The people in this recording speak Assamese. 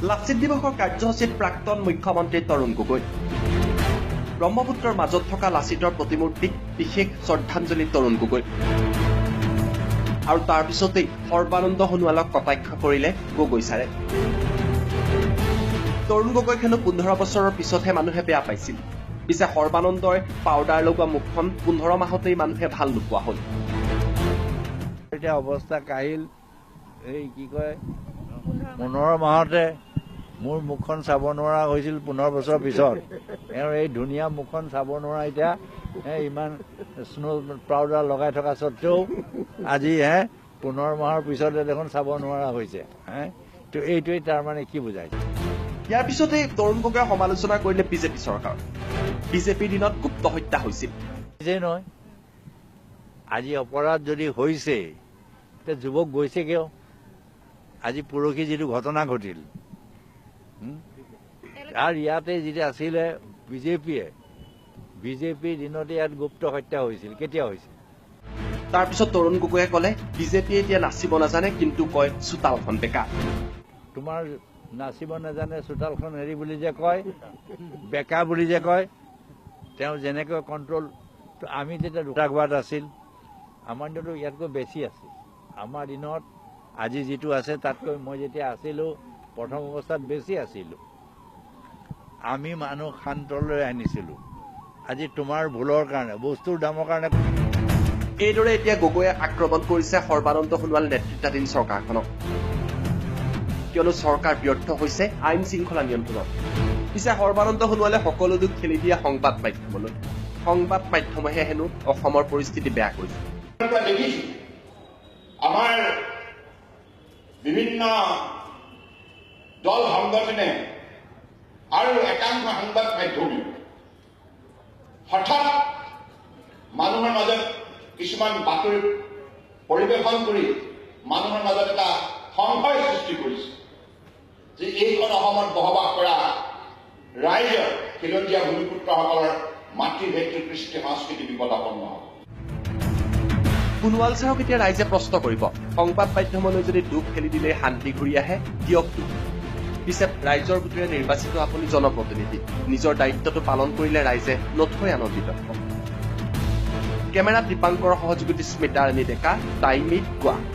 লাচিত দিৱসৰ কাৰ্যসূচীত প্ৰাক্তন মুখ্যমন্ত্ৰী তৰুণ গগৈ। ব্ৰহ্মপুত্ৰৰ মাজত থকা লাচিতৰ প্ৰতিমূৰ্তিক বিশেষ শ্ৰদ্ধাঞ্জলি তৰুণ গগৈ। আৰু তাৰ পিছতেই সৰ্বানন্দ সোণোৱালক কটাক্ষ কৰিলে গগৈ ছাৰে। তৰুণ গগৈক হেনো 15 বছৰৰ পিছতহে মানুহে বেয়া পাইছিল। পিছে সৰ্বানন্দই পাউডাৰ লগোৱা মুখখন 15 মাহতেই মানুহে ভাল নোপোৱা হ'ল। এতিয়া অৱস্থা কাহিল, এই কি কয় 15 মাহতে মোৰ মুখখন চাব নোৱাৰা হৈছিল। 15 বছৰৰ পিছত এওঁৰ এই ধুনীয়া মুখখন চাব নোৱাৰা এতিয়া ইমান স্ন' পাউডাৰ লগাই থকা স্বত্তেও আজি 15 মাহৰ পিছতে দেখোন চাব নোৱাৰা হৈছে। তো এইটোৱেই তাৰমানে কি বুজাইছে। ইয়াৰ পিছতেই তৰুণ গগৈয়ে সমালোচনা কৰিলে বিজেপি চৰকাৰক। বিজেপিৰ দিনত গুপ্ত হত্যা হৈছিল নহয়, আজি অপৰাধ যদি হৈছে এতিয়া যুৱক গৈছে কিয়? আজি পৰহি যিটো ঘটনা ঘটিল, আৰু ইয়াতে যিটো আছিলে বিজেপিয়ে, বিজেপিৰ দিনতে ইয়াত গুপ্ত হত্যা হৈছিল। কেতিয়া হৈছিল? তাৰপিছত তৰুণ গগৈয়ে ক'লে বিজেপিয়ে এতিয়া নাচিব নাজানে, কিন্তু কয় চোতালখন বেকা। তোমাৰ নাচিব নাজানে চোতালখন হেৰি বুলি যে কয়, বেকা বুলি যে কয়, তেওঁ যেনেকৈ কণ্ট্ৰল। আমি যেতিয়া দুটা গোৱাত আছিল, আমাৰ দিনতো ইয়াতকৈ বেছি আছিল। আমাৰ দিনত আজি যিটো আছে তাতকৈ মই যেতিয়া আছিলোঁ প্ৰথম অৱস্থাত বেছি আছিলোঁ। আমি মানুহ শান্তলৈ আনিছিলোঁ। আজি তোমাৰ ভুলৰ কাৰণে, বস্তুৰ দামৰ কাৰণে এইদৰে এতিয়া গগৈয়ে আক্ৰমণ কৰিছে সৰ্বানন্দ সোণোৱাল নেতৃত্বাধীন চৰকাৰখনক। কিয়নো চৰকাৰ ব্যৰ্থ হৈছে আইন শৃংখলা নিয়ন্ত্ৰণত। পিছে সৰ্বানন্দ সোণোৱালে সকলো দোষ ঠেলি দিয়া সংবাদ মাধ্যমলৈ। সংবাদ মাধ্যমেহে হেনো অসমৰ পৰিস্থিতি বেয়া কৰিছে। আমাৰ বিভিন্ন দল সংগঠনে আৰু একাংশ সংবাদ মাধ্যমে হঠাৎ মানুহৰ মাজত কিছুমান বাতৰি পৰিৱেশন কৰি মানুহৰ মাজত এটা সংশয় সৃষ্টি কৰিছে যে এইখন অসমত বসবাস কৰা ৰাইজৰ খিলঞ্জীয়া ভূমিপুত্ৰসকলৰ মাতৃ ভেতৃ কৃষ্টি সংস্কৃতি বিপদাপন্ন হ'ব। সোণোৱাল ছাৰক এতিয়া ৰাইজে প্ৰশ্ন কৰিব, সংবাদ মাধ্যমলৈ যদি দুখ ঠেলি দিলে শান্তি ঘূৰি আহে, দিয়ক দুখ। পিছে ৰাইজৰ ভোটেৰে নিৰ্বাচিত আপুনি জনপ্ৰতিনিধি, নিজৰ দায়িত্বটো পালন কৰিলে ৰাইজে নথৈ আনন্দিত হ'ব। কেমেৰাত দীপাংকৰৰ সহযোগী স্মিতা ৰাণী ডেকা, টাইম 8, গুৱাহাটী।